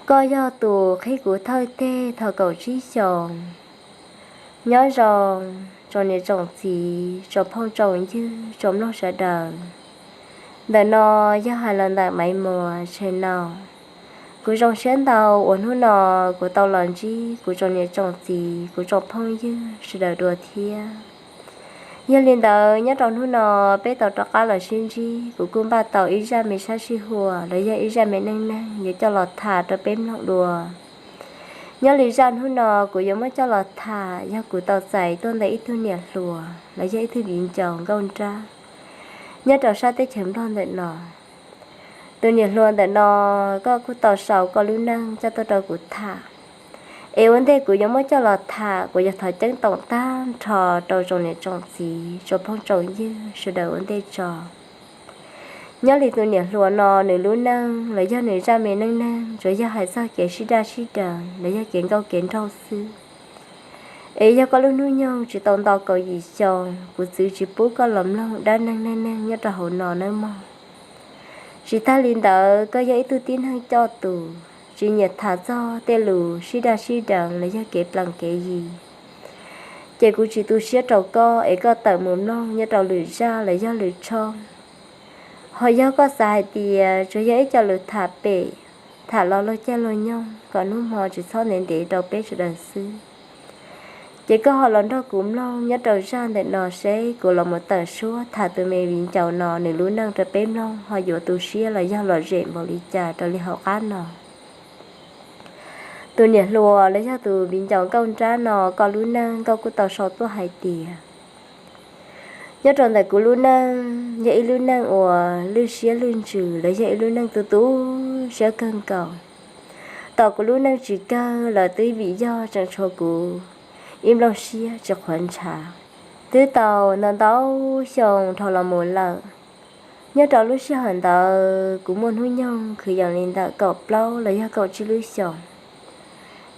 Koj yog tus qhib kuv thawj teg thaum kaum tsib xyoos. Nyob zoo, tsoom niam tsoom txiv, tsoom phooj tsoom ywg, tsoom mloog sawv daws. Ntawm no yog hais los ntawm Maiv Muas channel. Kuv zoo siab ntau uas hnub no kuv tau los ntsib kuv tsoom niam tsoom txiv, kuv tsoom phooj ywg sawv daws dua thiab. Yog li ntawd, nyob rau hnub no peb tau rov qab los sib ntsib, kuv kuj npaj tau ib zaj me sab sij huam los yog ib zaj me neej neeg yuav coj los tham rau peb mloog dua. Nyob li zaj hnub no kuv yuav muab coj los tham yog kuv tau txais tuaj ntawm ib tug niam hluas los yog ib tug viv ncaus nkauj nrab nyob rau sab teb chaws Nplog ntawm no. Tus niam hluas ntawm no, koj kuj tau sau koj lub neej coj tuaj rau kuv tham. Es ua ntej kuv yuav muab coj los tham, kuv yuav thov ceeb toom tag nrho rau tsoom niam tsoom txiv, tsoom phooj tsoom ywg sawv daws ua ntej tso. Nyob li tus niam hluas no, nws lub neej los yog nws zaj me neej neeg tsuas yog hais txog kev sib daj sib deev los yog kev nkauj kev nraug xwb. Es yog koj lub hnub nyoog tsis tau nto kaum yim xyoo, kuv txwv tsis pub koj los mloog dab neeg neej neeg nyob rau hauv no nawb mog. Tsis tag li ntawd, koj yog ib tug tib neeg coj tus, tsis nyiam tham txog tej lus sib daj sib deev los yog kev plees kev yi, ces kuv tsis tu siab rau koj es koj tawm mus mloog nyob rau lwm zaj los yog lwm tshooj. Ho yog koj xav hais tias tsuas yog ib co lus tham pem, tham los luag caij luag nyoog kom hnub hmo tsis txhob ntev ntev rau peb sawv daws xwb, ces koj ho los nrog kuv mloog nyob rau zaj ntawm no seb kuv los mus tawm suab tham tus me viv ncaus no nws lub neej rau peb mloog ho yuav tu siab los yog lom zem npaum li cas rau li hauv qab no. Tus niam hluas los yog tus viv ncaus nkauj nrab no, koj lub neej koj kuj tau sau tuaj hais tias, nyob rau ntawm kuv lub neej yog ib lub neej uas lwj siab lwj ntsws los yog ib lub neej tu tu siab kawg nkaus. Tom kuv lub neej tsis kawg los twb vim yog tseem tshuav kuv ib nplooj siab tsis qhuav ntshav. Twb tau ntau ntau xyoo dhau los mus lawm. Nyob rau lub sij hawm ntawd kuv muaj hnub nyoog kwv yees li ntawm kaum plaub los yog kaum tsib lub xyoos.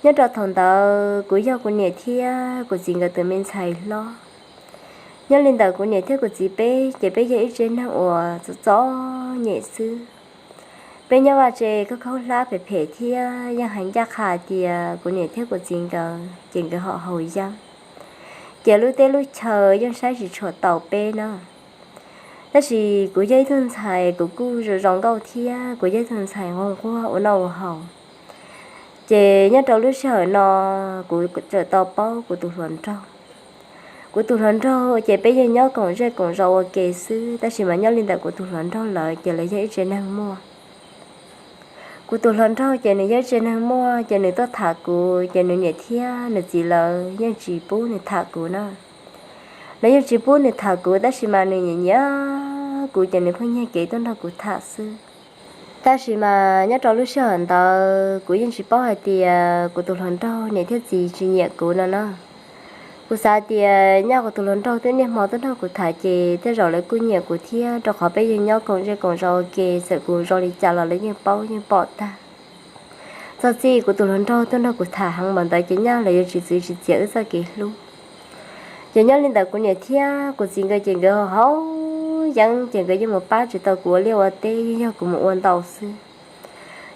Nyob rau thaum ntawd kuv yog kuv niam thiab kuv txiv nkawd tus me ntxhais hlob. Nyob li ntawm kuv niam thiab kuv txiv peb ces peb yog ib tsev neeg uas txom txom nyem xwb. Peb nyob vaj tse khaub khaub hlab phem phem thiab yeej hais ncaj qha tias kuv niam thiab kuv txiv nkawd ces nkawd ho haus yeeb, ces lub teb lub chaw yeej saib tsis tshua tau peb na. Tab sis kuv yog ib tug ntxhais kuv kuj zoo zoo nkauj thiab kuv yog ib tug ntxhais nquag nquag ua noj ua haus. Ces nyob rau lub sij hawm no kuv txawm tau paub kuv tus hluas nraug. Kuv tus hluas nraug ces peb yeej nyob koom zej koom zos ua ke xwb, tab sis mas nyob li ntawm kuv tus hluas nraug lawv ces lawv yog ib tsev neeg muaj. Kuv tus hluas nraug ces nws yog ib tsev neeg muaj, ces nws tuaj tham kuv ces nws niam thiab nws txiv lawv yeej tsis pub nws tham kuv na. Lawv yeej tsis pub nws tham kuv, tab sis mas nws nyiam nyiam kuv ces nws pheej nyiag kev tuaj nrog kuv tham xwb. Tab sis mas nyob rau lub sij hawm ntawd kuv yeej tsis paub hais tias kuv tus hluas nraug niam thiab txiv tsis nyiam kuv no na. Kuv xav tias nyaj kuv tus hluas nraug twb niaj hmo tuaj nrog kuv tham ces tej zaum lawv kuj nyiam kuv thiab, rau qhov peb yeej nyob koom zej koom zos ua ke, txawm kuv zoo li cas los lawv yeej paub yeej pom tag. Txog txij kuv tus hluas nraug tuaj nrog kuv tham heev npaum ntawd ces nyaj lawv yuav tsis txwv tsis txiav wb txoj kev hlub. Ces nyob li ntawd kuv niam thiab kuv txiv nkawd ces nkawd haus yeeb ces nkawd yeej mus pab tsis tau kuv ua liaj ua teb, yeej yog kuv mus ua ntau xwb.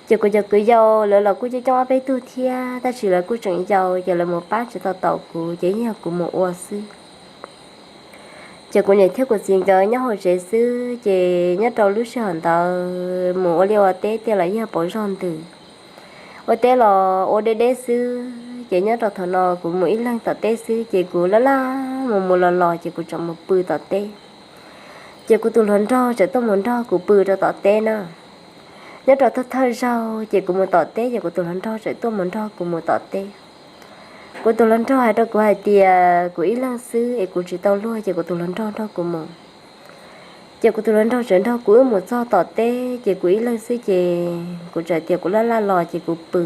Ces kuv cov kwv yau lawv los kuj coob coob ob peb tug thiab, tab sis lawv kuj tseem yau ces lawv mus pab tsis tau taus kuv ces yeej yog kuv mus ua xwb. Ces kuv niam thiab kuv txiv nkawd nyob hauv tsev xwb, ces nyob rau lub sij hawm ntawd mus ua liaj ua teb tej los yog pauv zog ntws. Ua teb los ua deb deb xwb, ces nyob rau thaum no kuv mus ib leeg tom teb xwb, ces kuv laj laj mus mus los los ces kuv tseem mus pw tom teb. Ces kuv tus hluas nraug tseem tuaj mus nrog kuv pw rau tom teb na. Nyob rau thawj thawj zaug ces kuv mus tom teb ces kuv tus hluas nraug tseem tuaj mus nrog kuv mus tom teb. Kuv tus hluas nraug hais rau kuv hais tias kuv ib leeg xwb es kuv tsis tau luag ces kuv tus hluas nraug nrog kuv mus. Ces kuv tus hluas nraug tseem nrog kuv wb mus txog tom teb ces kuv ib leeg xwb ces kuv txawm tias kuv laj laj los ces kuv pw.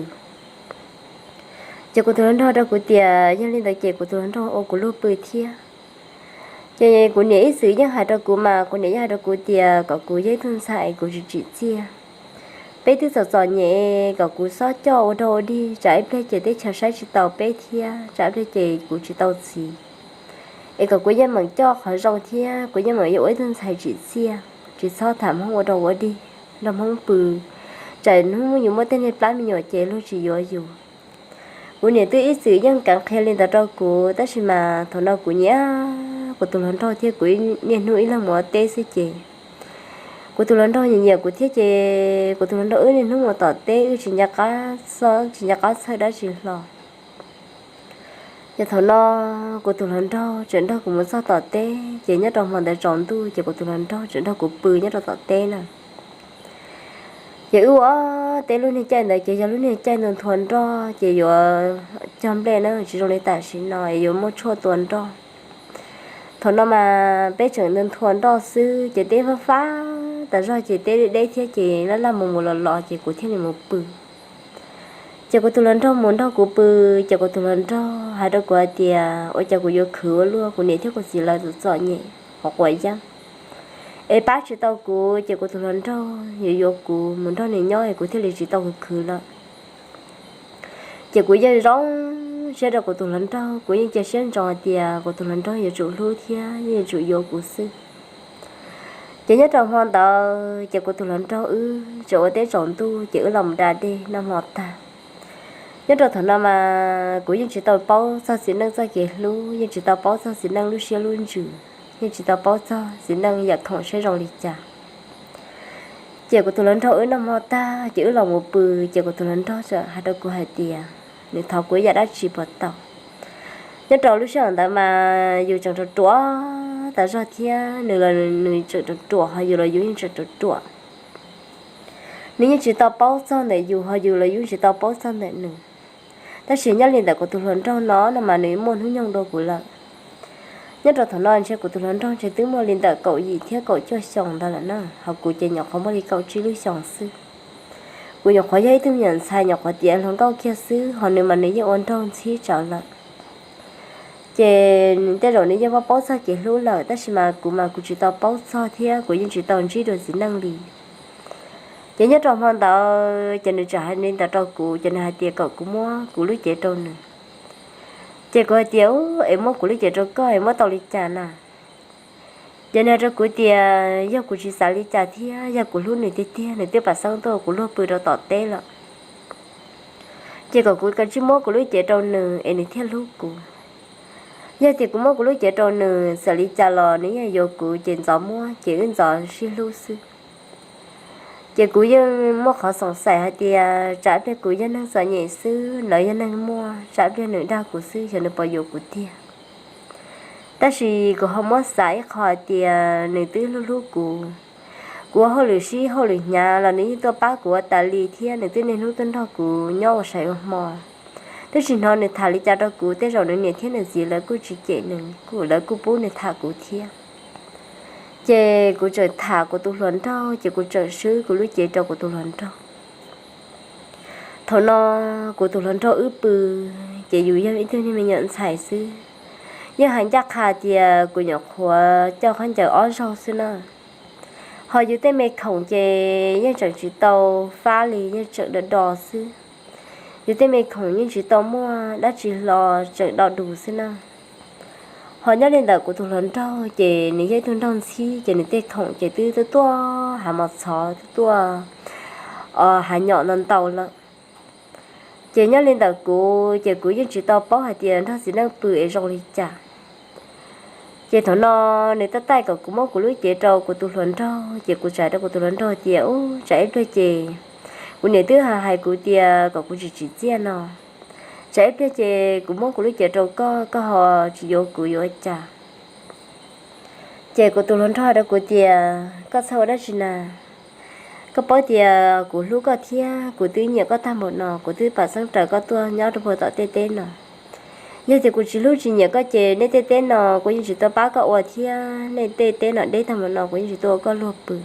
Ces kuv tus hluas nraug rau kuv tias yog li ntawd ces kuv tus hluas nraug ua kuv luag pw thiab. Ces kuv niam ib txwm yeej hais rau kuv mas kuv niam yeej hais rau kuv tias kom kuv yog ib tug ntxhais kuv tsis tsim txiaj. Peb twb txom txom nyem kom kuv xob coj ua dog ua dig, tsam ib pliag ces teb chaws saib tsis taus peb thiab tsam ib pliag ces kuv tsis tau txiv. Es kom kuv yeej meem coj qhov zoo thiab kuv yeej meem yuav ua ib tug ntxhais tsim txiaj, tsis txhob tham Hmoob ua dog ua dig, nrog Hmoob pw, tsam hnub yus muaj tej niag plab me nyuam ces luag tsis yuav yus. Kuv niam twb ib txwm yeej keev qhia li ntawd rau kuv, tab sis mas thaum no kuv nyiam kuv tus hluas nraug thiab kuv niaj hnub ib leeg mus ua teb xwb ces kuv tus hluas nraug nyiam nyiam kuv thiab ces kuv tus hluas nraug wb niaj hnub mus tom teb, wb tsis nco qab txhawj dab tsi hlo. Ces thaum no kuv tus hluas nraug tseem nrog kuv mus txog tom teb, ces nyob rau hmo ntawd tsaus ntuj ces kuv tus hluas nraug tseem nrog kuv pw nyob rau tom teb na. Ces wb ua teb lub niag caij ntawd ces yog lub niag caij ntu nthua nroj ces yuav cog nplej na, tsis zoo li tam sim no yuav muaj tshuaj tua nroj. Thaum no mas peb tseem ntu nthua nroj xwb ces teb fab fab tas zog ces teb deb thiab ces laj laj mus mus los los ces kuv thiaj li mus pw. Ces kuv tus hluas nraug mus nrog kuv pw, ces kuv tus hluas nraug hais rau kuv hais tias ua cas kuv yuav khwv ua luaj, kuv niam thiab kuv txiv lawv txom txom nyem qhuav quav yeeb es pab tsis tau kuv, ces kuv tus hluas nraug yuav yuav kuv mus nrog nws nyob es kuv thiaj li tsis tau khwv khwv lawm. Ces kuv yeej zoo siab rau kuv tus hluas nraug, kuv yeej cia siab ntsoov hais tias kuv tus hluas nraug yuav tsum hlub thiab yeej yuav tsum yuav kuv xwb. Ces nyob rau hmo ntawd ces kuv tus hluas nraug wb tseem ua teb tsaus ntuj ces wb los mus da dej noj hmo tag. Nyob rau thaum no mas kuv yeej tsis tau paub txog txiv neej txoj kev hlub, yeej tsis tau paub txog txiv neej lub siab lub ntsws, yeej tsis tau paub txog txiv neej yam khoom siab zoo li cas. Ces kuv tus hluas nraug wb noj hmo tag ces wb los mus pw, ces kuv tus hluas nraug txawm hais rau kuv hais tias nws thov kuv ib yam dab tsi puas tau. Nyob rau lub sij hawm ntawd mas yus tseem ruam ruam tas zog thiab nws los nws tseem ruam ruam, ho yus los yus yeej tseem ruam ruam. Nws yeej tsis tau paub txog ntawm yus, ho yus los yus tsis tau paub txog ntawm nws. Tab sis nyob li ntawm kuv tus hluas nraug no no mas nws muaj hnub nyoog dua kuv lawm. Nyob rau thaum no ntshe kuv tus hluas nraug ntshe twb muaj li ntawm kaum yim thiab kaum cuaj xyoos ntawd lawm na, ho kuv ces nyuam qhuav muaj li kaum tsib lub xyoos xwb. Kuv nyuam qhuav yog ib tug me nyuam ntxhais nyuam qhuav tiav hluas nkauj kiag xwb, ho nws mas nws yeej ua nraug ntxhib tsawv lawm. Ces tej zaum nws yeej paub paub txog kev hlub lawm, tab sis mas kuv mas kuv tsis tau paub txog thiab kuv yeej tsis tau ntsib dua txiv neej li. Ces nyob rau hmo ntawd ces nws txawm hais li ntawd rau kuv, ces nws hais tias kom kuv muab kuv lub cev rau nws. Ces kuv hais tias, es muab kuv lub cev rau koj es muab tau li cas na? Ces nws hais rau kuv tias yog kuv tsis xav li cas thiab yog kuv hlub nws tiag tiag, nws twb pam xeeb tuaj kuv luag pw rau tom teb lawm, ces kom kuv kav tsij muab kuv lub cev rau nws es nws thiaj hlub kuv. Yog tias kuv muab kuv lub cev rau nws, txawm li cas los nws yeej yuav kuv, ces ntxov muab ces wb ntxov sib hlub xwb. Ces kuv yeej muaj qhov xoom xaim hais tias tsam ib pliag kuv yog neeg txom nyem xwb, lawv yog neeg muaj, tsam ib pliag nws dag kuv xwb xyov nws puas yuav kuv tiag. Tab sis kuv ho muab xav ib qho hais tias nws twb hlub hlub kuv, kuv ua hauj lwm sib hauj lwm hnyav los nws yeej tuaj pab kuv ua tas li thiab nws twb niaj hnub tuaj nrog kuv nyob ua sai ua hmo. Twb tsis hnov nws tham li cas rau kuv, tej zaum nws niam thiab nws txiv lawv kuj tsis cem nws, kuj lawv kuj pub nws tham kuv thiab. Ces kuv tseem tham kuv tus hluas nraug, ces kuv tseem swb kuv lub cev rau kuv tus hluas nraug. Thaum no kuv tus hluas nraug wb pw, ces yus yog ib tug niag me nyuam ntxhais xwb, yeej hais ncaj qha tias kuv nyuam qhuav coj khaub ncaws ob zaug xwb na. Ho yus tej me khoom ces yeej tseem tsis tau fab li, yeej tseem do do xwb. Yus tej me khoom yeej tsis tau muaj dab tsi hlo, tseem do dus xwb na. Ho nyob li ntawm kuv tus hluas nraug ces nws yog ib tug nraug ntxhib, ces nws tej khoom ces twb tuaj tuaj hav mos txhov, twb tuaj hav nyom ntau ntau lawm. Ces nyob li ntawm kuv ces kuv yeej tsis tau paub hais tias nrog txiv neej pw es zoo li cas. Ces thaum no nws tab taij kom kuv muab kuv lub cev rau kuv tus hluas nraug, ces kuv txawm hais rau kuv tus hluas nraug tias, u, tsam ib pliag ces kuv niam twb hais kuv tias kom kuv tsis tsim txiaj no, tsam ib pliag ces kuv muab kuv lub cev rau koj, koj ho tsis yuav kuv yuav ua cas? Ces kuv tus hluas nraug hais rau kuv tias, koj txhob ua dab tsi na, koj paub tias kuv hlub koj thiab kuv twb nyiam koj tag npaum no, kuv twb pam xeeb raws koj tuaj nyob rau puag tom tej teb no. Yog tias kuv tsis hlub tsis nyiam koj ces nej tej teb no kuv yeej tsis tuaj pab koj ua thiab, nej tej teb no deb tag npaum no kuv yeej tsis tuaj ua koj luag pw.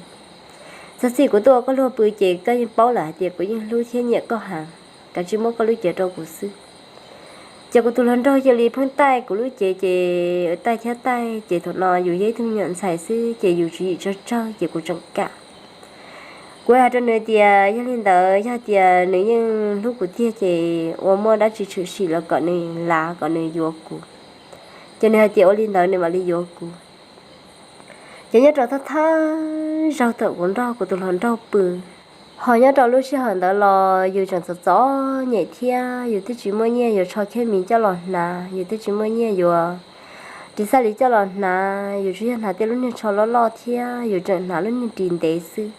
Txog txij kuv tuaj ua koj luag pw ces koj yeej paub lawm hais tias kuv yeej hlub thiab nyiam koj heev, kav tsij muab koj lub cev rau kuv xwb. Ces kuv tus hluas nraug cia li pheej taij kuv lub cev, ces taij thiab taij, ces thaum no yus yog ib tug me nyuam ntxhais xwb ces yus tswv yim tsawg tsawg ces kuv tseem kam. Kuv hais rau nws tias yog li ntawd yog tias nws yeej hlub kuv tiag ces ua muaj dab tsi tshwm sim los kom nws lav kom nws yuav kuv. Ces nws hais tias ua li ntawd nws mam li yuav kuv. Ces nyob rau thawj thawj zaug thaum kuv nrog kuv tus hluas nraug pw, Ho nyob rau lub sij hawm ntawd los yus tseem txom txom nyem thiab, yus twb tsis muaj nyiaj yuav tsho kheej mis coj los hnav, yus twb tsis muaj nyiaj yuav ris xab li coj los hnav, yus tsuas yog hnav tej lub niag tsho loj loj thiab yus tseem hnav lub niag ris ntev xwb.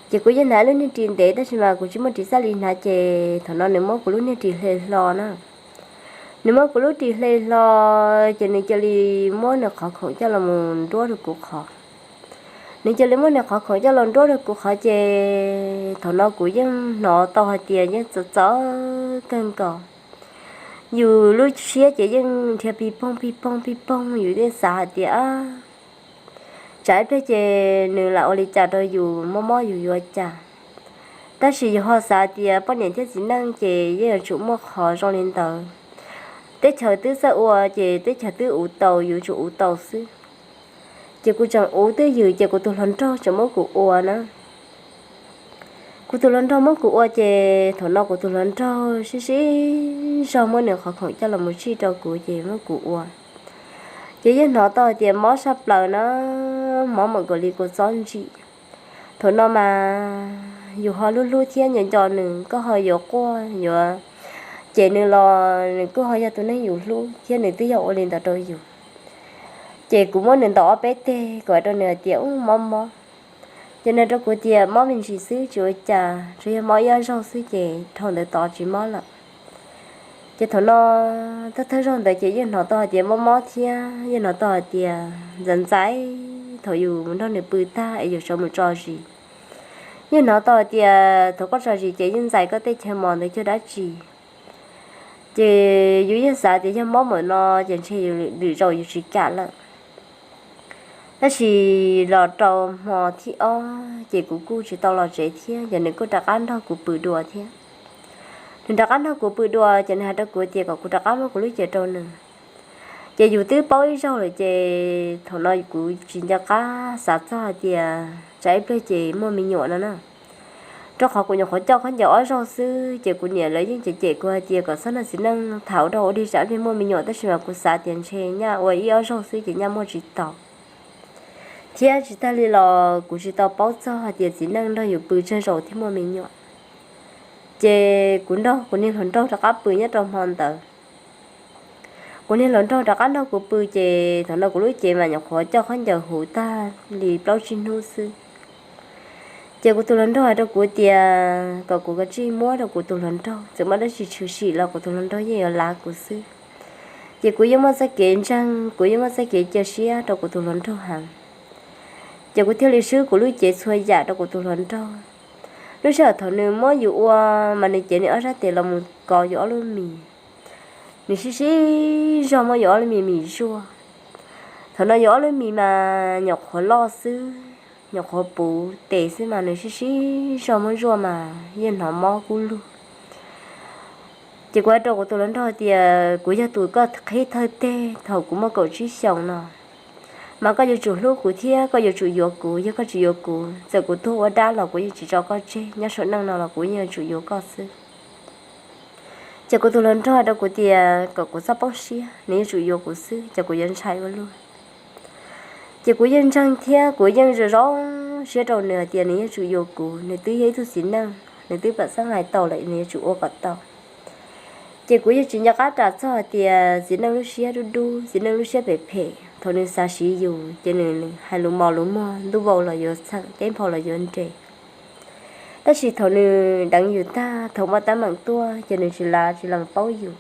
Ces kuv yeej hnav lub niag ris ntev tab sis mas kuv tsis muaj ris xab li hnav ces thaum no nws muab kuv lub niag ris hle hlo na. Nws muab kuv lub ris hle hlo, ces nws cia li muab nws qhov khoom coj los mus nruab rau kuv qhov. Nws cia li muab nws qhov khoom coj los nruab rau kuv qhov ces thaum no kuv yeej hnov tau hais tias yeej txawv txawv kawg nkaus. Yus lub siab ces yeej nrhiav pig poog pig poog pig poog, yus yeej xav hais tias tsam ib pliag ces nws lam ua li cas rau yus, mob mob yus yuav cas. Tab sis yus ho xav tias poj niam thiab txiv neej ces yeej yuav tsum muaj qhov zoo li ntawd. Teb chaws twb txawj ua ces teb chaws twb uv tau, yus tsum uv tau xwb. Ces kuv tseem uv twj ywm ces kuv tus hluas nraug tseem muab kuv ua na. Kuv tus hluas nraug muab kuv ua ces thaum no kuv tus hluas nraug sib sib zog muab nws qhov khoom coj los mus tsij rau kuv ces muab kuv ua. Ces yeej hnov tau hais tias mob saj plaws na, mob mam nkaus li kua txob ntsim. Thaum no mas yus ho hlub hlub thiab nco nco nws, koj ho yuav quaj yuav cem nws los nws kuj ho yog tus neeg yus hlub thiab nws twb yog ua li ntawd rau yus. Ces kuv muab nws ntaus ob peb teg, kuv hais rau nws hais tias ub mob mob. Ces nws rau kuv tias mob me ntsis xwb tsis ua cas, tsuas yog mob ib ob zaug xwb ces dhau ntawd tod tsis mob lawm. Ces thaum no thawj thawj zaug ntawd ces yeej hnov tau hais tias mob mob thiab yeej hnov tau hais tias ntxais ntxais thaum yus nrog nws pw tag es yus sawv mus tso zis. Yeej hnov tau hais tias thaum koj tso zis ces yeej ntxais koj tej chaw mos ntawd cuag dab tsi. Ces yus yeej xav tias yog mob mam no ces ntshe yus lwm zaus yus tsis kam lawm. Tab sis los rau hmo thib ob ces kuv kuj tsis tau los tsev thiab, ces nws kuj rov qab nrog kuv pw dua thiab. Nws rov qab nrog kuv pw dua ces nws hais rau kuv tias kom kuv rov qab muab kuv lub cev rau nws. Ces yus twb paub ib zaug lawm ces thaum no kuv tsis nco qab xav txog hais tias tsam ib pliag ces muaj me nyuam no na. Rau qhov kuv nyuam qhuav coj khaub ncaws ob zaug xwb ces kuv niam lawv yeej cem cem kuv hais tias kom txhob nrog txiv neej tham ua dog ua dig tsam ib pliag muaj me nyuam, tab sis mas kuv xav tias ntshe nyaj ua ib ob zaug xwb ces nyaj muaj tsis tau. Thiab tsis tag li los kuv tsis tau paub txog hais tias txiv neej nrog yus pw tsawg zaus thiaj muaj me nyuam. Ces kuv nrog kuv niag hluas nraug rov qab pw nyob rau hmo ntawd. Kuv niag hluas nraug rov qab nrog kuv pw ces thaum no kuv lub cev mas nyuam qhuav coj khaub ncaws huv tag li plaub tsib hnub xwb. Ces kuv tus hluas nraug hais rau kuv tias kom kuv kav tsij muab rau kuv tus hluas nraug, txawm muaj dab tsi tshwm sim los kuv tus hluas nraug yeej yuav lav kuv xwb. Ces kuv yeej muaj txoj kev ntseeg, kuv yeej muaj txoj kev cia siab rau kuv tus hluas nraug heev. Ces kuv thiaj li swb kuv lub cev txhua yam rau kuv tus hluas nraug. Lub sij hawm thaum nws muab yus ua mas nws cev nws ob sab tes los mus kov yus ob lub mis. Nws sib sib zog muab yus ob lub mis mis zuaj. Thaum no yus ob lub mis mas nyuam qhuav loj xwb, nyuam qhuav puv tes xwb mas nws sib sib zog muab zuaj mas yeej hnov mob kub lug. Ces kuv hais rau kuv tus hluas nraug tias kuv yog tus koj qhib thawj teg thaum kuv muaj kaum tsib xyoos no, mas koj yuav tsum hlub kuv thiab koj yuav tsum yuav kuv. Yog koj tsis yuav kuv, txawm kuv tuag ua dab los kuv yeej tsis tso koj tseg, nyob saum neej no los kuv yeej yuav tsum yuav koj xwb. Ces kuv tus hluas nraug hais rau kuv tias kom kuv txhob poob siab, nws yuav tsum yuav kuv xwb ces kuv yuav ntshai ua luaj. Ces kuv yeej ntseeg thiab kuv yeej zoo zoo siab rau nws hais tias nws yuav tsum yuav kuv, nws twb yog ib tug txiv neej, nws twb pam xeeb hais tau lawm nws yuav tsum ua kom tau. Ces kuv yeej tsis nco qab ras txog hais tias txiv neej lub siab dub dub, txiv neej lub siab phem phem, thaum nws xav siv yus ces nws hais lus mos lus muag, ntuj vau los yuav txheem, teb nphau los yuav nres. Tab sis thaum nws deev yus tag, thaum muaj teeb meem tuaj ces nws tsis lav tsis lees paub yus.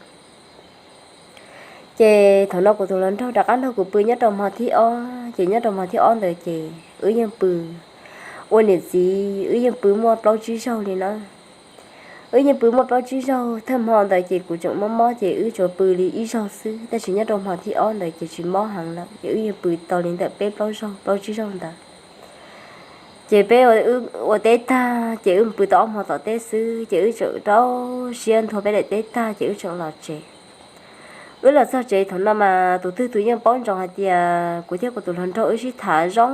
Ces thaum no kuv tus hluas nraug rov qab nrog kuv pw nyob rau hmo thib ob, ces nyob rau hmo thib ob ntawd ces wb yeej pw ua niam txiv, wb yeej pw muaj plaub tsib zaug li na. Wb yeej pw muaj plaub tsib zaug, thawj hmo ntawd ces kuv tseem mob mob ces wb tsuas pw li ib zaug xwb, tab sis nyob rau hmo thib ob ntawd ces tsis mob heev lawm ces wb yeej pw tau li ntawm peb plaub zaug plaub tsib zaug ntawd. Ces peb ua teb tag ces wb pw tau ob hmo tom teb xwb ces wb tseem rau siab nthua peb daim teb tag ces wb tseem los tsev. Wb los txog tsev thaum no mas tus twg tus yeej paub ntsoov hais tias kuv thiab kuv tus hluas nraug wb sib tham zoo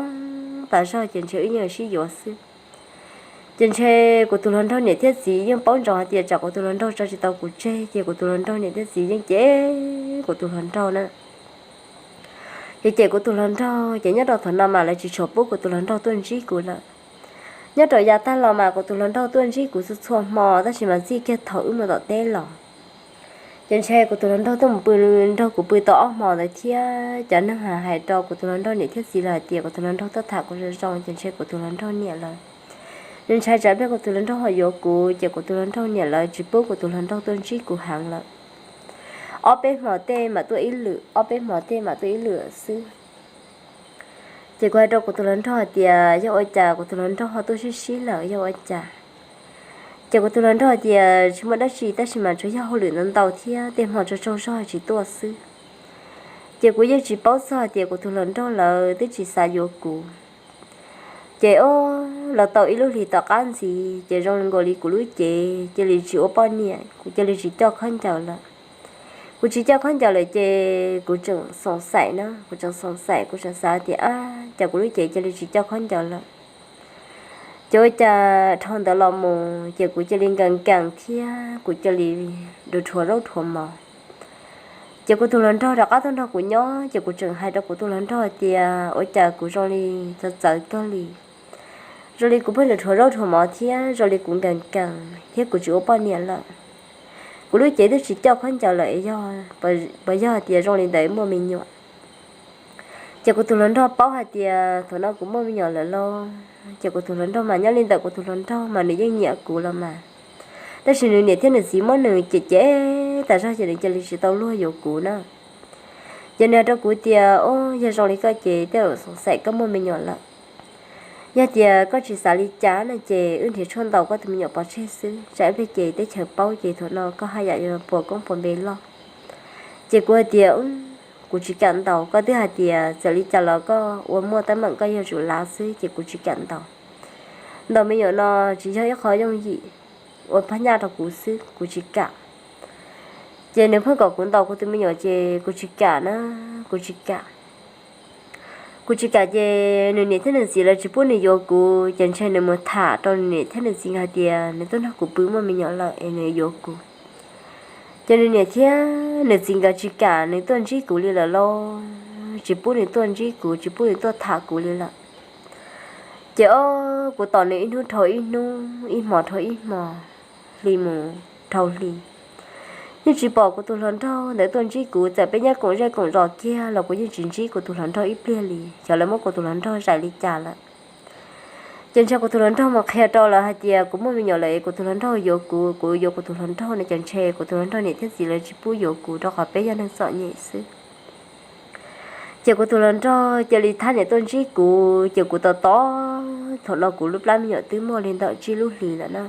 tas zog ces ntshe wb yeej sib yuav xwb. Ces ntshe kuv tus hluas nraug niam thiab txiv yeej paub ntsoov hais tias tsam kuv tus hluas nraug tso tsis tau kuv tseg ces kuv tus hluas nraug niam thiab txiv yeej cem kuv tus hluas nraug na. Ces cem kuv tus hluas nraug ces nyob rau thaum no mas lawv tsis tshua pub kuv tus hluas nraug tuaj ntsib kuv lawm. Nyob rau yav tag los mas kuv tus hluas nraug tuaj ntsib kuv txhua txhua hmo, tab sis mas txij kiag thaum wb mus tom teb los, ces ntshe kuv tus hluas nraug tuaj mus pw nrog kuv pw tau ob hmo ntawd thiab. Cov neeg hais rau kuv tus hluas nraug niam thiab txiv lawv hais tias kuv tus hluas nraug tuaj tham kuv zoo zoo, ces ntshe kuv tus hluas nraug niam lawv, nws ntshai tsam pliag kuv tus hluas nraug ho yuav kuv, ces kuv tus hluas nraug niam lawv tsis pub kuv tus hluas nraug tuaj ntsib kuv heev lawm. Ob peb hmo tej mam tuaj ib lwm, ob peb hmo tej mam tuaj ib lwm xwb. Ces kuv hais rau kuv tus hluas nraug hais tias yog ua cas kuv tus hluas nraug ho tuaj sib sib lawm yog ua cas. Ces kuv tus hluas nraug hais tias tsis muaj dab tsi, tab sis mas tsuas yog hauj lwm ntau ntau thiab tej hmo tsaug tsaug zog tsis tuaj xwb. Ces kuv yeej tsis paub txog hais tias kuv tus hluas nraug lawv twb tsis xav yuav kuv. Ces o, los tau ib lub hlis tom qab ntxiv ces zoo nkaus li kuv lub cev cia li tsis ua poj niam, kuv cia li tsis coj khaub ncaws lawm. Kuv tsis coj khaub ncaws lawm ces kuv tseem xoom xaim na, kuv tseem xoom xaim, kuv tseem xav tias ab, cas kuv lub cev cia li tsis coj khaub ncaws lawm. Ces ua cas dhau ntawd los mus ces kuv cia li nkees nkees thiab kuv cia li dhuav zaub dhuav mov. Ces kuv tus hluas nraug rov qab tuaj nrog kuv nyob, ces kuv tseem hais rau kuv tus hluas nraug hais tias ua cas kuv zoo li txawv txawv kawg li, zoo li kuv pheej dhuav zaub dhuav mov thiab zoo li kuv nkees nkees thiab kuv tsis ua poj niam lawm. Kuv lub cev twb tsis coj khaub ncaws lawm, puas yog tias zoo li ntawd muaj me nyuam? Ces kuv tus hluas nraug paub hais tias thaum no kuv muaj me nyuam lawm lauj, ces kuv tus hluas nraug mas nyob li ntawm kuv tus hluas nraug mas nws yeej nyiam kuv los mas, tab sis nws niam thiab nws txiv muab nws cem cem tas zog ces nws cia li tsis tau luag yuav kuv na. Ces nws hais rau kuv tias o, yog zoo li koj ces tej zaum xoom xaim koj muaj me nyuam lawm. Yog tias koj tsis xav li cas no ces wb nrhiav tshuaj ntaus koj tus me nyuam pov tseg xwb, tsam ib pliag ces teb chaws paub ces thaum no koj haj yam yuav puas koob puas npe loj. Ces kuv hais tias kuv tsis kam ntaus, koj twb hais tias txawm li cas los koj ua muaj teeb meem koj yuav tsum lav xwb ces kuv tsis kam ntaus. Ntaus me nyuam no tsis yog ib qho yooj yim, ua phab nyaj rau kuv xwb, kuv tsis kam. Ces nws pheej kom kuv ntaus kuv tus me nyuam ces kuv tsis kam na, kuv tsis kam. Kuv tsis kam ces nws niam thiab nws txiv lawv tsis pub nws yuav kuv, ces ntshe nws mus tham rau nws niam thiab nws txiv hais tias nws tuaj nrog kuv pw muaj me nyuam lawm es nws yuav kuv. Ces nws niam thiab nws txiv nkawd tsis kam nws tuaj ntsib kuv li lawm lauj, tsis pub nws tuaj ntsib kuv, tsis pub nws tuaj tham kuv li lawm. Ces o, kuv tos nws ib hnub dhau ib hnub, ib hmo dhau ib hmo, hli mus dhau hli, yeej tsis pom kuv tus hluas nraug ntawd tuaj ntsib kuv. Txawm peb nyob koom zej koom zos kiag los kuv yeej tsis ntsib kuv tus hluas nraug ib pliag li, xyov lawv muab kuv tus hluas nraug zais li cas lawm. Ces ntshe kuv tus hluas nraug mus qhia rau lawv hais tias kuv muaj me nyuam lawm es kuv tus hluas nraug yuav kuv, kuv yuav kuv tus hluas nraug no ces ntshe kuv tus hluas nraug niam thiab txiv lawv tsis pub yuav kuv rau qhov peb yog neeg txom nyem xwb. Ces kuv tus hluas nraug cia li thab niam tuaj ntsib kuv, ces kuv tos tos, thaum no kuv lub plab me nyuam twb muaj li ntawm tsib lub hlis lawm na.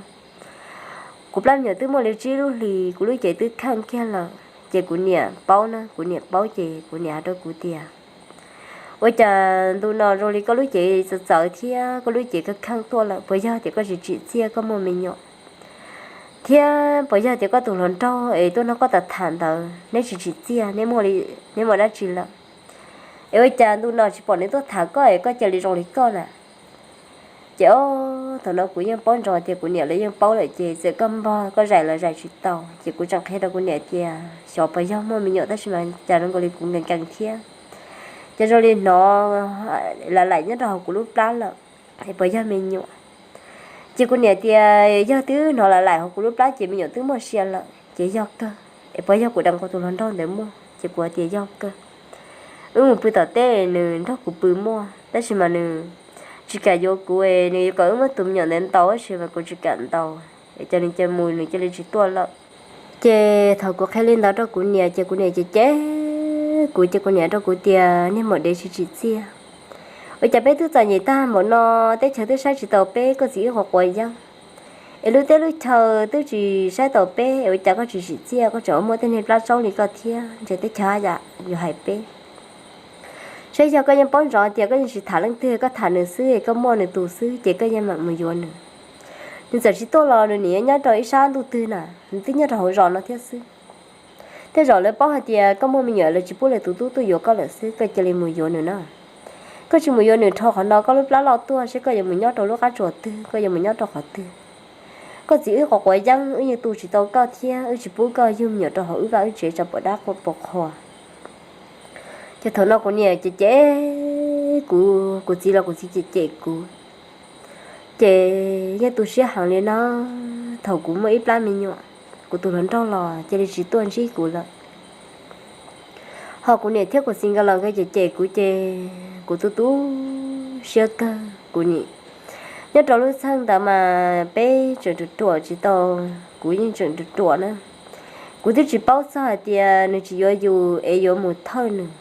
Kuv plab me nyuam twb muaj li tsib lub hlis, kuv lub cev twb kheej kiag lawm. Ces kuv niam paub na, kuv niam paub ces kuv niam hais rau kuv tias ua cas ntu no zoo li koj lub cev txawv txawv thiab koj lub cev kheej kheej tuaj lawm, puas yog tias koj tsis tsim txiaj koj muaj me nyuam, thiab puas yog tias koj tus hluas nraug es tuaj nrog koj tham tham ntawd neb tsis tsim txiaj, neb muaj dab tsi lawm? Es ua cas ntu no tsis pom nws tuaj tham koj es koj cia li zoo li koj na? Ces o, thaum no kuv yeej paub ntsoov tias kuv niam lawv yeej paub lawm ces txawm koj npog koj zais los zais tsis tau. Ces kuv tseem qhia rau kuv niam tias xyov puas yog muaj me nyuam tab sis mas cas zoo nkaus li kuv nkees nkees thiab, ces zoo li hnov laim laim nyob rau hauv kuv lub plab lawm, es puas yog me nyuam? Ces kuv niam tias yog twb hnov laim laim hauv kuv lub plab ces me nyuam twb muaj sia lawm ces yog kawg, es puas yog kuv deev kuv tus hluas nraug ntawd muaj? Ces kuv tias yog kawg. Wb mus pw tom teb, nws nrog kuv pw muaj, tab sis mas nws tsis kam yuav kuv, nws yuav kom wb muab tus me nyuam ntawd ntaus tab sis mas kuv tsis kam ntaus, es ces nws cia mus nws cia li tsis tuaj lawm. Ces thaum kuv qhia li ntawd rau kuv niam ces kuv niam cem cem kuv, ces kuv niam rau kuv tias niag maum dev tsis tsim txiaj, ua cas peb twb txom nyem tag npaum no, teb chaws twb saib tsis taus peb, koj txiv wb quav quav yeeb, es lub teb lub chaw twb tsis saib taus peb, es ua cas koj tsis tsim txiaj, koj tseem ua muaj tej niag plab tsaub li koj thiab, ntshe teb chaws haj yam yuav hais peb. Saib yog koj yeej paub ntsoov tias koj yeej tsis tham leej twg, koj tham nws xwb, koj muaj nws tus xwb ces koj yeej mam mus yuav nws. Nws txawm tsis tuaj los nws nim nyob rau ib sab ntuj twg na, nws twb nyob rau hauv zos no thiab xwb. Tej zaum lawv paub hais tias koj muaj me nyuam lawv tsis pub lawv tus tub tuaj yuav koj lawm xwb, koj cia li mus yuav nws na. Koj tsis mus yuav nws dhau qhov no, koj lub plab loj tuaj, seb koj yuav mus nyob rau lub qab tsuas twg, koj yuav mus nyob rau qhov twg. Koj txiv wb quav quav yeeb, wb yeej tu tsis tau koj thiab wb tsis pub koj yug me nyuam rau hauv wb vaj wb tsev tso pom dab quaj pom qhua. Ces thaum no kuv niam cem cem kuv, kuv txiv los kuv txiv cem cem kuv. Ces yeej tu siab heev li no, thaum kuv muaj ib plab me nyuam, kuv tus hluas nraug los cia li tsis tuaj ntsib kuv lawm. Ho kuv niam thiab kuv txiv nkawd los nkawd cem cem kuv ces kuv tu tu siab kawg. Kuv niam, nyob rau lub txheej ntawd mas peb tseem ruam ruam tsis tau, kuv yeej tseem ruam ruam na. Kuv twb tsis paub txog hais tias nws tsis yuav yus es yuav mus thawj nws.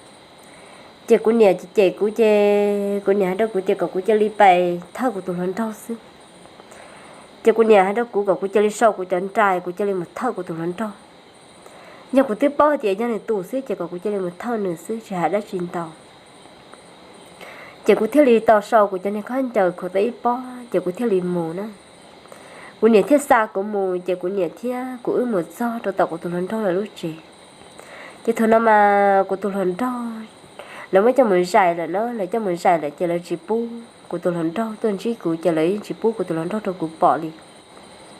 Ces kuv niam cem kuv ces kuv niam hais rau kuv tias kom kuv cia li pais thawj kuv tus hluas nraug xwb. Ces kuv niam hais rau kuv kom kuv cia li sau kuv cov nra, kuv cia li mus thawj kuv tus hluas nraug. Yog kuv twb paub tias yog nws tus xwb ces kom kuv cia li mus thawj nws xwb, tsis hais dab tsi ntau. Ces kuv thiaj li tau sau kuv cov niag khaub ncaws khuam tau ib pob ces kuv thiaj li mus na. Kuv niam thiaj xa kuv mus ces kuv niam thiab kuv wb mus txog rau tom kuv tus hluas nraug lawv lub tsev. Ces thaum no mas kuv tus hluas nraug, lawv muab coj mus zais lawm na, lawv coj mus zais lawm ces lawv tsis pub kuv tus hluas nraug tuaj ntsib kuv ces lawv yeej tsis pub kuv tus hluas nraug rau kuv pom li.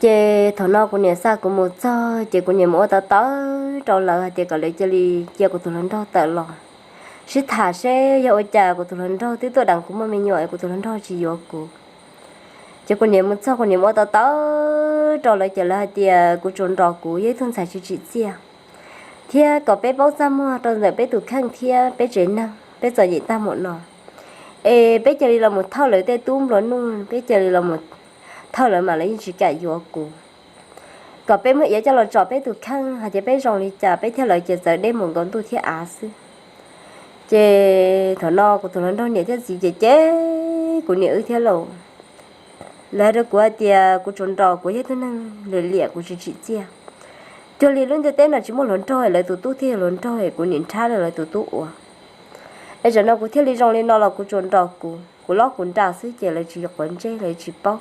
Ces thaum no kuv niam xa kuv mus txog ces kuv niam mus ua tau tawv rau lawv hais tias kom lawv cia li cia kuv tus hluas nraug tawm los sib tham seb yog ua cas kuv tus hluas nraug twb tuaj deev kuv muaj me nyuam es kuv tus hluas nraug tsis yuav kuv. Ces kuv niam mus txog kuv niam mus ua tau tawv rau lawv ces lawv hais tias kuv tsuas nrog kuv yog ib tug ntxhais tsis tsim txiaj, thiab kom peb paub txaj muag rau ntawm peb tus kheej thiab peb tsev neeg peb txom nyem tag mus no, es peb cia li los mus thawj lawv tej tub nplua nuj, peb cia li los mus thawj lawv mas lawv yeej tsis kam yuav kuv. Kom peb muab iav coj los tsom peb tus kheej hais tias peb zoo li cas peb thiab lawv ces txawv deb mus nkaus ntuj thiab av xwb. Ces thaum no kuv tus hluas nraug niam thiab txiv ces cem kuv niam wb thiab lauj. Lawv hais rau kuv hais tias kuv tsuas nrog kuv yog ib tug neeg liam liam kuv tsis tsim txiaj. Cuag li lub ntiaj teb no tsis muaj hluas nraug es lawv tus tub thiaj yog hluas nraug es kuv niam nrhab lawv tus tub ua. Es tam no kuv thiaj li zoo li no los kuv tsuas nrog kuv, kuv lob kuv nra xwb ces lawv tsis quav ntsej lawv tsis paub.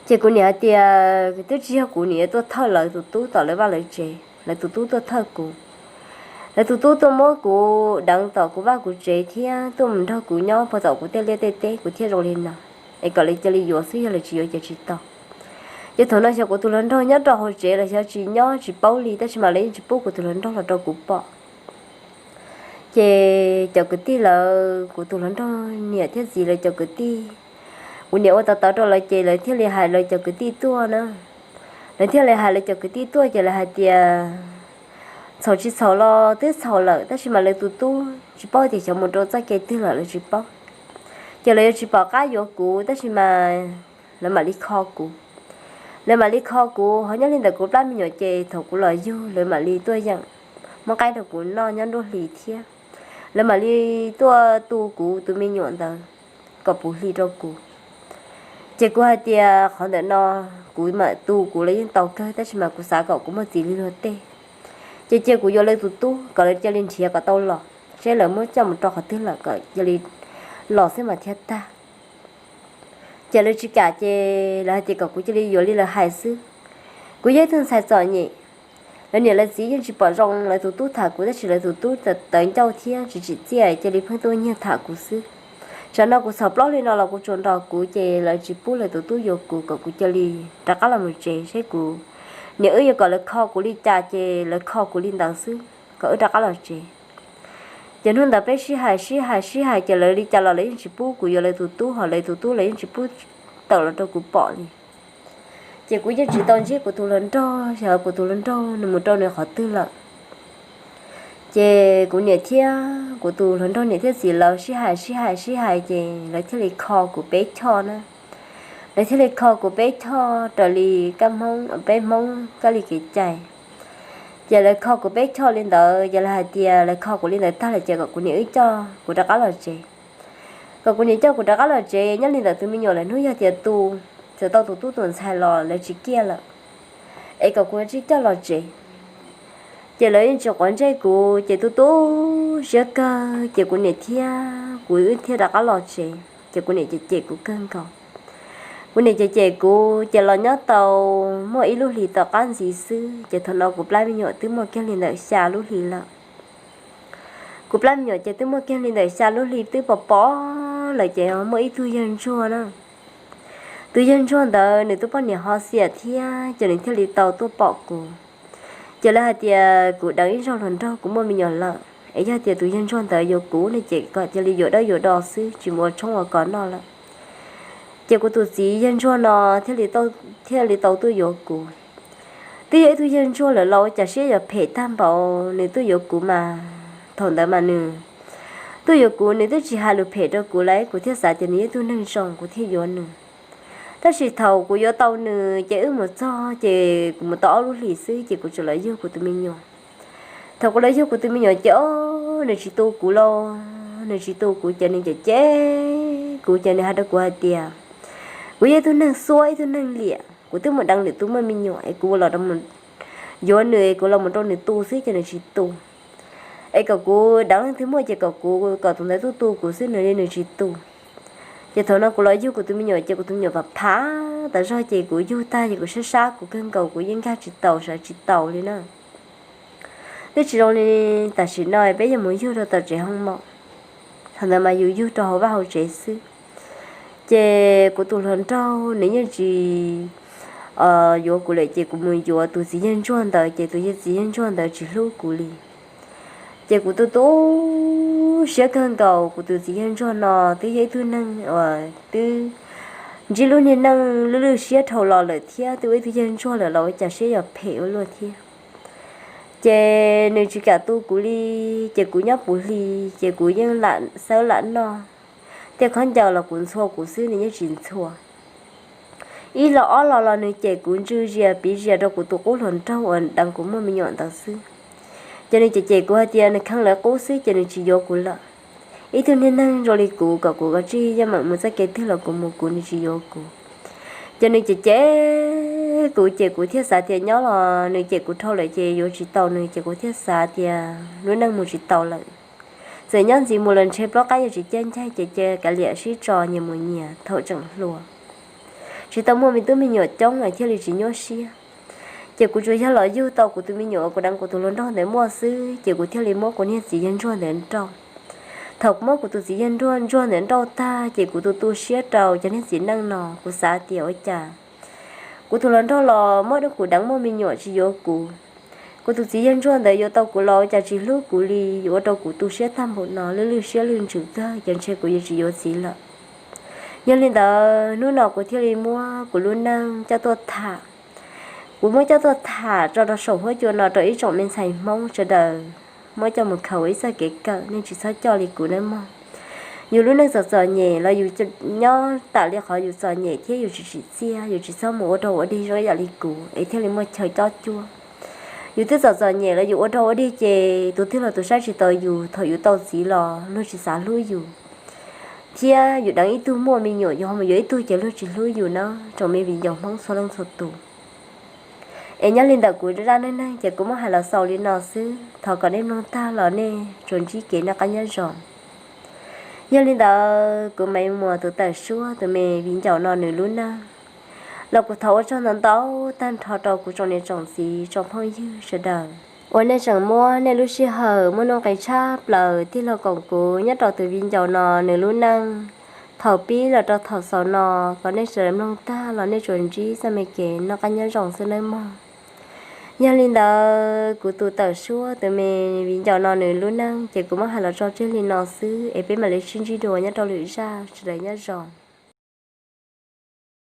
Ces kuv niam hais tias twb tsis yog kuv niam yuav tuaj thawj lawv tus tub tom lawv vaj lawv tsev, lawv tus tub tuaj thawj kuv. Lawv tus tub tuaj muab kuv deev tom kuv vaj kuv tsev thiab tuaj mus nrog kuv nyob puag tom kuv tej liaj tej teb kuv thiaj zoo li no. Es kom lawv cia li yuav xwb, yog lawv tsis yuav ces tsis tau. Ces thaum no xyov kuv tus hluas nraug nyob rau hauv tsev los xyov tsis nyob tsis paub li, tab sis mas lawv yeej tsis pub kuv tus hluas nraug los rau kuv pom. Ces cov kwv tij lawv, kuv tus hluas nraug niam thiab txiv lawv cov kwv tij, kuv niam ua tau tawv rau lawv ces lawv thiaj li hais lawv cov kwv tij tuaj na. Lawv thiaj li hais lawv cov kwv tij tuaj ces lawv hais tias txhaum tsis txhaum los twb txhaum lawm, tab sis mas lawv tus tub tsis paub tias xyov mus rau txoj kev twg lawm lawv tsis paub. Ces lawv yuav tsis pom qab yuav kuv, tab sis mas lawv mam li kho kuv. Lawv mam li kho kuv, ho nyob li ntawm kuv plab me nyuam ces thaum kuv los yug lawv mam li tuaj yeem muab qaib rau kuv noj nyob nruab hlis thiab. Lawv mam li tuaj tu kuv tus me nyuam ntawd kom puv hli rau kuv. Ces kuv hais tias qhov ntawm no kuv mam tu kuv los yeej tau kawg, tab sis mas kuv xav kom kuv muaj txiv li luag tej. Ces cia kuv yuav lawv tus tub kom lawv cia li nrhiav kom tau los, seb lawv muab coj mus rau qhov twg lawm kom cia li los xwb mas thiaj tag. Ces lawv tsis kam, ces lawv hais tias kom kuv cia li yuav li lawv hais xwb. Kuv yog ib tug ntxhais txom nyem, lawv niam lawv txiv yeej tsis pom zoo lawv tus tub tham kuv, tab sis lawv tus tub tawv ncauj thiab tsis tsim txiaj, cia li pheej tuaj nyiag tham kuv xwb. Tsam no kuv txhaum plaub hli no los kuv tsuas nrog kuv, ces lawv tsis pub lawv tus tub yuav kuv, kom kuv cia li rov qab los mus tsev, seb kuv niam wb yuav kom lawv kho kuv li cas ces lawv kho kuv li ntawd xwb, kom wb rov qab los tsev. Ces hnub ntawd peb sib hais sib hais sib hais, ces lawv li cas los lawv yeej tsis pub kuv yuav lawv tus tub, ho lawv tus tub lawv yeej tsis pub tawm los rau kuv pom li. Ces kuv yeej tsis tau ntsib kuv tus hluas nraug, xyov kuv tus hluas nraug nws mus rau nws qhov twg lawm. Ces kuv niam thiab kuv tus hluas nraug niam thiab txiv lawv sib hais sib hais sib hais, ces lawv thiaj li kho kuv peb choj na. Lawv thiaj li kho kuv peb choj raws li kab Hmoob, peb Hmoob kab li kev cai. Ces lawv kho kuv peb choj li ntawd, ces lawv hais tias lawv kho kuv li ntawd tag lawm ces kom kuv niam wb coj kuv rov qab los tsev. Kom kuv niam coj kuv rov qab los tsev, nyob li ntawd tus me nyuam lawv hnub yog tias tu, txawm tau tus tub tus ntxhais los lawv tsis kiaj lawm, es kom kuv tsij coj los tsev. Ces lawv yeej tsis quav ntsej kuv, ces tu tu siab kawg, ces kuv niam thiab kuv wb thiaj rov qab los tsev, ces kuv niam cem cem kuv kawg nkaus. Kuv niam cem cem kuv, ces los nyob tau muaj ib lub hlis tom qab ntxiv xwb, ces thaum no kuv plab me nyuam twb muaj kiag li ntawm xya lub hlis lawm. Kuv plab me nyuam ces twb muaj kiag li ntawm xya lub hli twb pos pos lawm, ces muaj ib tug yawg ntsuag na. Tus yawg ntsuag ntawd nws tus poj niam ho xiam thiab, ces nws thiaj li tau tuaj pom kuv. Ces lawv hais tias kuv deev ib zaug hluas nraug kuv muaj me nyuam lawm, es yog tias tus yawg ntsuag ntawd yuav kuv no ces kom cia li yuav dawb yuav do xwb, tsis mus ua tshoob ua kos noj lawm. Ces kuv tus txiv yawg ntsuag no thiaj li tau tuaj yuav kuv. Twb yog ib tug yawg ntsuag lawm los ua cas siab yuav phem tag npaum, nws tuaj yuav kuv mas thaum ntawd mas nws tuaj yuav kuv, nws twb tsis hais lus phem rau kuv lauj, kuv thiaj xav tias nws yog ib tug neeg zoo kuv thiaj yuav nws. Tab sis thaum kuv yuav tau nws ces wb mus txog ces kuv mus tau ob lub hlis xwb ces kuv txawm los yug kuv tus me nyuam. Thaum kuv los yug kuv tus me nyuam ces o, nws tsis tu kuv lauj, nws tsis tu kuv ces nws cem cem kuv ces nws hais rau kuv hais tias kuv yog ib tug neeg xuab ib tug neeg liam, kuv twb mus deev lwm tus muaj me nyuam es kuv los yuav nws es kuv los mus rau nws tu xwb ces nws tsis tu. Es kom kuv deev leej twg muaj ces kom kuv kom tus ntawd tuaj tu kuv xwb, nws li nws tsis tu. Ces thaum no kuv los yug kuv tus me nyuam ces kuv tus me nyuam pam phav tas zog ces kuv yug tag ces kuv sab sab kuv kawg nkaus, kuv yeej nkag tsis taus sawv tsis taus li na. Twb tsis zoo li tam sim no peb yuav mus yug rau tom tsev hoo maum, thaum ntawd mas yus yug rau hauv vaj hauv tsev xwb. Ces kuv tus hluas nraug nws yeej tsis yuav kuv lawm ces kuv mus yuav tus txiv yawg ntsuag ntawd ces tus yawg txiv yawg ntsuag ntawd tsis hlub kuv li. Ces kuv tu tu siab kawg nkaus, kuv tus txiv yawg ntsuag no twb yog ib tug neeg uas twb ntsib lub niag neej lwj lwj siab dhau los lawm thiab twb ua ib tug yawg ntsuag lawm los ua cas siab yuav phem ua luaj thiab. Ces nws tsis kam tu kuv li, ces kuv nyob puv hli, ces kuv yeej lam xawb lam noj. Tej khaub ncaws los kuv ntxhua kuv xwb, nws yeej tsis ntxhua. Ib los ob los los nws cem kuv ntswj zias piv zias rau kuv tus qub hluas nraug uas deev kuv muaj me nyuam ntawd xwb. Ces nws cem cem kuv hais tias nws kheev lawv qub xwb ces nws tsis yuav kuv lawm. Ib tug niag neeg zoo li kuv kom kuv kav tsij yeej meem mus txoj kev twg los kuv mus kuv, nws tsis yuav kuv. Ces nws cem cem kuv ces kuv thiaj xav tias nyob los nws cem kuv dhau lawm ces yuav tsis tau nws ces kuv thiaj xav tias lub neej mus tsis tau lawm. Txawm nyob ntxiv mus los ntshe plaub qab yuav tsis ciaj ncaig ces cia kav liam sib tso nyias mus nyias thaum tseem hluas. Tsis tau muaj me tub me nyuam coob es thiaj li tsis nyuaj siab. Ces kuv tsuas yog los yug tau kuv tus me nyuam uas kuv deev kuv tus hluas nraug ntawd muaj xwb ces kuv thiaj li muab kuv niag txiv yawg ntsuag ntawd nrauj. Thaum kuv muab kuv tus txiv yawg ntsuag ntawd nrauj tag ces kuv tu tu siab rau cov niag txiv neej no, kuv xav tias ua cas kuv tus hluas nraug los muab kuv deev muaj me nyuam tsis yuav kuv. Kuv tus txiv yawg ntsuag ntawd yuav tau kuv los ua cas tsis hlub kuv li, yuav ua rau kuv tu siab tag npaum no, lwj lwj siab lwj ntsws kawg ces ntshe kuv yuav tsis yuav txiv lawm. Yog li ntawd hnub no kuv thiaj li muab kuv lub neej coj tuaj tham. Kuv muab coj tuaj tham tso rau saum huab cua no rau ib tsoom me ntxhais Hmoob sawv daws muab coj mus khaws ua ib txoj kev kawm, nej tsis txhob coj li kuv nawb mog. Yus lub neej txom txom nyem los yus nyob tam li qhov yus txom nyem thiab yus tsis tsim txiaj, yus tsis txhob mus ua rau ua dig zoo ib yam li kuv es thiaj li muaj chaw cob cuab. Yus twb txom txom nyem los yus ua rau ua dig ces tus twg los tus saib tsis taus yus, thaum yus tau txiv los luag tsis xav hlub yus. Thiab yus deev ib tug muaj me nyuam yus ho mus yuav ib tug ces luag tsis hlub yus na, tsoom me viv ncaus Hmoob txhua leej txhua tus. Es nyob li ntawm kuv zaj neej neeg ces kuv muab hais los xaus li no xwb, thov kom nej mloog tag los nej tsuas ntsib kev noj qab nyob zoo. Yog li ntawd kuv Maiv Muas tus tawm suab tus me viv ncaus no nws lub neej los kuv thov ua tsaug ntau ntau tag nrho rau kuv tsoom niam tsoom txiv tsoom phooj ywg sawv daws uas nej tseem muab nej lub sij hawm muaj nuj nqis tshaj plaws tig los koom kuv nyob rau tus viv ncaus no nws lub neej thaum pib los rau thaum xaus no, kom nej sawv daws mloog tag los nej tsuas ntsib txoj me kev noj qab nyob zoo xwb nawb mog. Yog li ntawd kuv tus tawm suab tus me viv ncaus no nws lub neej ces kuv muab hais los tso tseg li no xwb es peb mam li sib ntsib dua nyob rau lwm zaj, sawv daws nyob zoo.